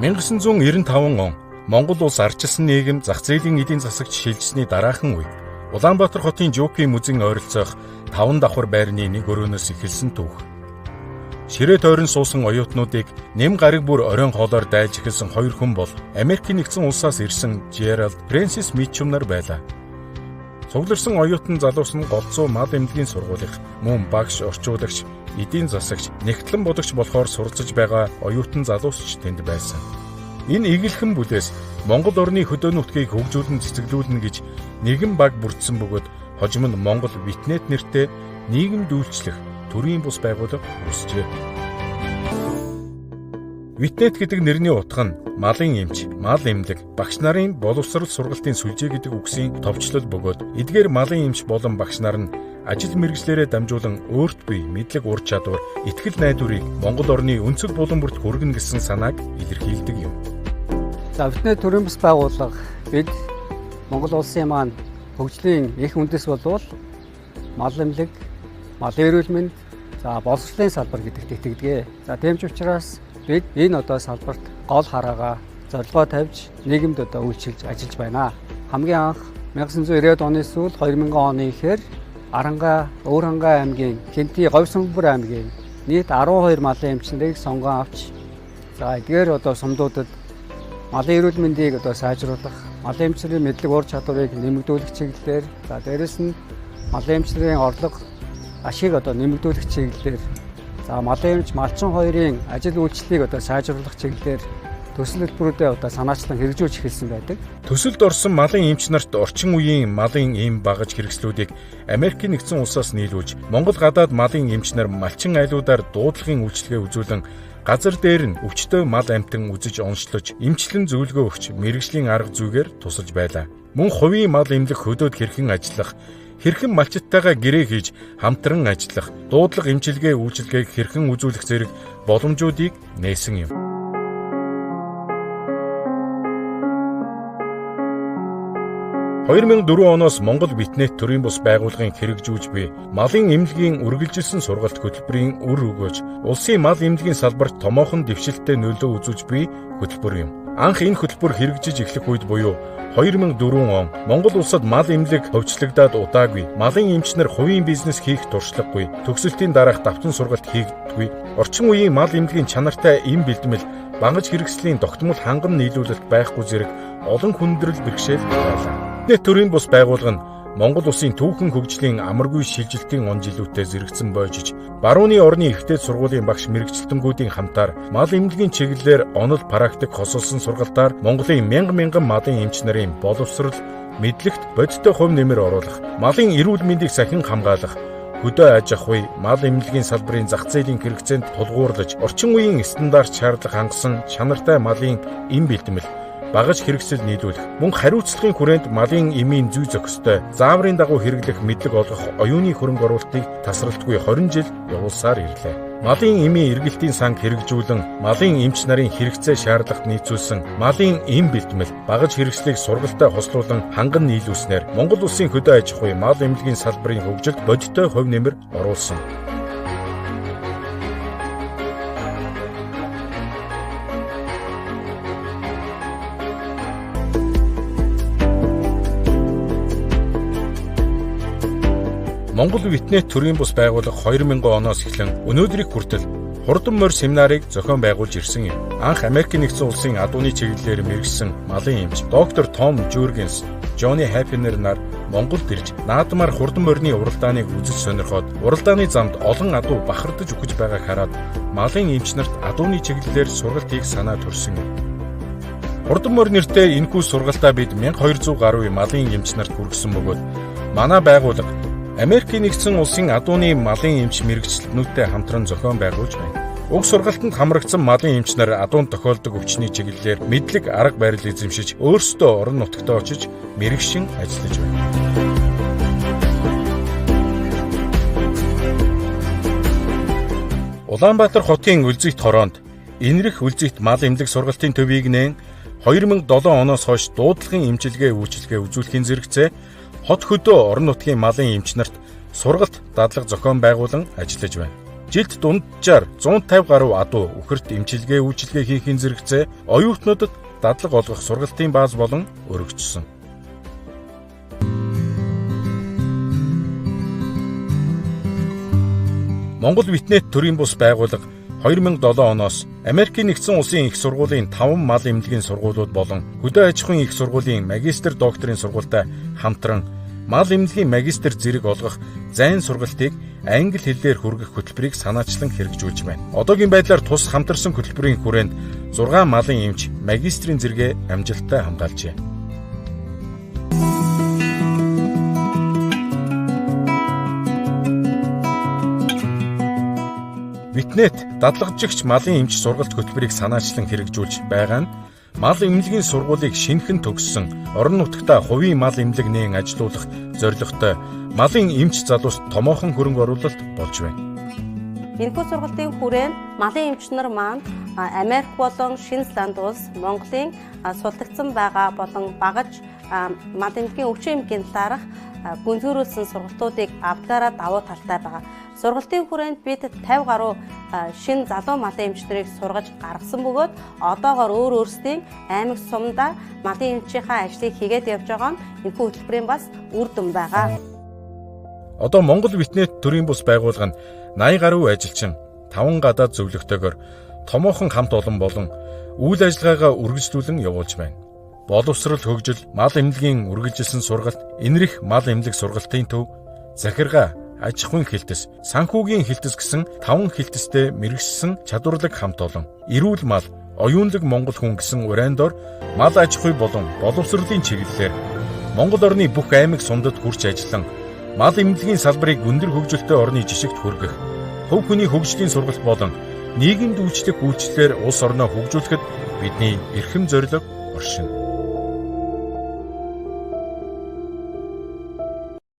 1995 он Монгол улс ардчилсан нийгэм зах зээлийн эдийн засагт шилжсэний дараахан үе Улаанбаатар хотын Жуки музейн ойролцоох 5 давхар байрны нэг өрөөнөөс эхэлсэн түүх. Ширээ тойрон суусан оюутнуудыг нэм гараг бүр оройн хоолоор дайлж эхэлсэн хоёр хүн бол Америкийн нэгдсэн улсаас ирсэн Джеральд Фрэнсис Митчум нар байлаа. Цугларсан оюутан залуус нь голцоо мал эмнэлгийн сургуулих, мөн багш, орчуулагч, эдийн засагч, нэгтлэн бодогч болохоор суралцж байгаа оюутан залуус ч тэнд байсан. Энэ эгэлхэн бүлээс Монгол орны хөдөө нутгийг хөгжүүлэн цэцэглүүлнэ гэж нэгэн баг бүрдсэн бөгөөд хожим нь Монгол Витнет нэртэй нийгэмд үйлчлэх төрийн бус байгууллага үүсжээ. Витнет гэдэг нэрний утга нь малын эмч, мал эмнэлэг, багш нарын боловсрол сургалтын сүлжээ гэдэг үгсийн товчлол бөгөөд эдгээр малын эмч болон багш нар нь ажил мэргэжлээрээ дамжуулан өөрт бие мэдлэг ур чадвар, итгэл найдварыг Монгол орны өнцөг булан бүрт хүргэнэ гэсэн санааг илэрхийлдэг юм. За, Витнет төрийн бус байгууллага бид Монгол улсын маань хөгжлийн их үндэс болвол мал эмнэлэг, малын эрүүл мэнд, за боловсролын салбар гэдэгт итгэдэг. За, тийм ч учраас бид энэ одоо салбарт гол хараагаа зорилгоо тавьж нийгэмд одоо үйлчилж ажиллаж байна. Хамгийн анх 1990-ад оны сүүл 2000 оны ихээр Арангаа, Өвөрхангай аймгийн, Хэнтий, Говьсамбар аймгийн нийт 12 малын эмч нарыг сонгон авч, за эдгээр одоо сумдуудад малын эрүүл мэндийг одоо сайжруулах, малын эмч нарын мэдлэг ур чадварыг нэмэгдүүлэх чиглэлээр, за дээрэс нь малын эмч нарын орлого ашиг одоо нэмэгдүүлэх чиглэлээр, за малын эмч, малчин хоёрын ажил үйлчлэлийг одоо сайжруулах чиглэлээр төсөл төлбөрүүдээ одоо санаачлан хэрэгжүүлж эхэлсэн байдаг. Төсөлд орсон малын эмч нарт орчин үеийн малын эм багаж хэрэгслүүдийг Америкийн нэгдсэн улсаас нийлүүлж, Монгол гадаад малын эмч нар малчин айлуудаар дуудлагын үйлчилгээ үзүүлэн газар дээр нь өвчтөй мал амьтан үзэж онцлож, эмчлэн зөвлөгөө өгч мэргэжлийн арга зүгээр тусалж байлаа. Мөн хувийн мал эмнэлэг хөдөөд хэрхэн ажиллах, хэрхэн малчиттайгаа гэрээ хийж хамтран ажиллах, дуудлага эмчилгээ үйлчилгээг хэрхэн үзүүлэх зэрэг боломжуудыг нээсэн юм. 2004 оноос Монгол Витнет төрийн бус байгууллагын хэрэгжүүлж буй малын эмнэлгийн үргэлжилсэн сургалт хөтөлбөрийн үр өгөөж улсын мал эмнэлгийн салбарт томоохон дэвшилттэй нөлөө үзүүлж буй хөтөлбөр юм. Анх энэ хөтөлбөр хэрэгжиж эхлэх үед буюу 2004 он Монгол улсад мал эмнэлэг хөвчлөгдөөд удаагүй, малын эмч нар хувийн бизнес хийх туршлагагүй, төгсөлтийн дараах давтан сургалт хийгддэггүй, орчин үеийн мал эмнэлгийн чанартай эм бэлтгэл, бангаж хэрэгслийн тогтмол хангам нийлүүлэлт байхгүй зэрэг олон хүндрэл бэрхшээл байлаа. Витнет төрийн бус байгууллага нь Монгол улсын түүхэн хөгжлийн амаргүй шилжилтийн он жилүүтэй зэрэгцэн бойжиж, барууны орны ихтэй сургуулийн багш мэргэжилтэнгүүдийн хамтаар мал эмнэлгийн чиглэлээр онол практик хосолсон сургалтаар Монголын мянга мянган малын эмч нарын боловсрол мэдлэгт бодиттой хувь нэмэр оруулах, малын эрүүл мэндийг сахин хамгаалах, хөдөө аж ахуй, мал эмнэлгийн салбарын зах зээлийн хэрэгцээнд тулгуурлаж, орчин үеийн стандарт шаардлага хангасан чанартай малын эм бэлтгэл, багаж хэрэгсэл нийлүүлэх, мөн хариуцлагын хүрээнд малын эмийн зүй зохистой зааврын дагуу хэрэглэх мэдлэг олгох оюуны хөрөнгө оруулалтыг тасралтгүй 20 жил явуулсаар ирлээ. Малын эмийн эргэлтийн санг хэрэгжүүлэн, малын эмч нарын хэрэгцээ шаардлагат нийцүүлсэн малын эм бэлтгэл, багаж хэрэгслийг сургалттай хослуулан ханган нийлүүлснээр Монгол улсын хөдөө аж ахуй, мал эмнэлгийн салбарын хөгжилд бодиттой хувь нэмэр оруулсан. Монгол Витнет төрийн бус байгууллага 2000 оноос эхлэн өнөөдрийг хүртэл хурдан морь семинарыг зохион байгуулж ирсэн юм. Анх Америкийн нэгдсэн улсын адууны чиглэлээр мэргэшсэн малын эмч доктор Том Жургенс, Джонни Хаппинер нар Монголд ирж наадмаар хурдан морины уралдааныг үзэж сонирхоод уралдааны замд олон адуу бахардаж үхэж байгааг хараад малын эмч нарт адууны чиглэлээр сургалт хийх санаа төрсөн юм. Хурдан морь нэртэй энэхүү сургалтаа бид 1200 гаруй малын эмч нарт хүргэсэн бөгөөд манай байгууллага Америкийн нэгдсэн улсын адууны малын эмч мэргэжилтнүүдтэй хамтран зохион байгуулж байна. Уг сургалтанд хамрагдсан малын эмч нар адуунд тохиолдог өвчний чиглэлээр мэдлэг арга барил эзэмшиж, өөрсдөө орон нутагтаа очиж мэргэшин ажиллаж байна. Улаанбаатар хотын Үлзийт хороонд Энэрх Үлзийт мал эмнэлэг сургалтын төвийг нээн 2007 оноос хойш дуудлагын эмчилгээ үйлчилгээ үзүүлэхийн зэрэгцээ хот хөдөө орон нутгийн малын эмч нарт сургалт дадлага зохион байгуулан ажиллаж байна. Жилд дунджаар 150 гаруй адуу үхэрт эмчилгээ үйлчилгээ хийхин зэрэгцээ оюутнуудад дадлага олгох сургалтын бааз болон өргөжсөн. Монгол Витнет төрийн бус байгууллага 2007 оноос Америкийн нэгдсэн улсын их сургуулийн 5 мал эмнэлгийн сургуулиуд болон хөдөө аж ахуйн их сургуулийн магистр докторийн сургуультай хамтран мал эмнэлгийн магистр зэрэг олгох зайн сургалтыг англи хэлээр хүргэх хөтөлбөрийг санаачлан хэрэгжүүлж байна. Одоогийн байдлаар тус хамтарсан хөтөлбөрийн хүрээнд 6 малын эмч магистрийн зэрэгээ амжилттай хамгаалжээ. Витнет дадлагжигч малын эмч сургалт хөтөлбөрийг санаачлан хэрэгжүүлж байгаа нь мал эмнэлгийн сургуулийг шинэхэн төгссөн орон нутагта хувийн мал эмнэлэг нээн ажилуулах зорилготой малын эмч залууст томоохон хөрөнгө оруулалт болж байна. Энэхүү сургалтын хүрээнд малын эмч нар маань Америк болон Шинэ Зеланд улс Монголын сулдагдсан байгаа болон багаж мал эмнэлгийн өвчин эмнэлгийн талаарх гүнзгийрүүлсэн сургалтуудыг авдгаараа давуу талтай байгаа. Сургалтын хүрээнд бид 50 гаруй шинэ залуу малын эмч нарыг сургаж гаргасан бөгөөд одоогоор өөр өөрсдийн аймаг сумдаа малын эмчийнхаа ажлыг хийгээд явж байгаа нь энэхүү хөтөлбөрийн бас үр дүн байгаа. Одоо Монгол Витнет төрийн бус байгууллага нь 80 гаруй ажилчин 5 гадаад зөвлөгтэйгээр томоохон хамт олон болон үйл ажиллагаагаа үргэлжлүүлэн явуулж байна. Боловсрол хөгжил, мал эмнэлгийн үргэлжилсэн сургалт, энэрх мал эмнэлэг сургалтын төв, захиргаа, аж ахуйн хэлтэс, санхүүгийн хэлтэс гэсэн 5 хэлтэстэй мэргэшсэн чадварлаг хамт олон, эрүүл мал, оюунлаг монгол хүн гэсэн уриан дор мал аж ахуй болон боловсролын чиглэлээр Монгол орны бүх аймаг сумдад хүрч ажиллан мал эмнэлгийн салбарыг өндөр хөгжилтэй орны жишгт хүргэх, хувь хүний хөгжлийн сургалт болон нийгэмд үйлчлэх үйлчлэлээр улс орноо хөгжүүлэхэд бидний эрхэм зорилго оршино.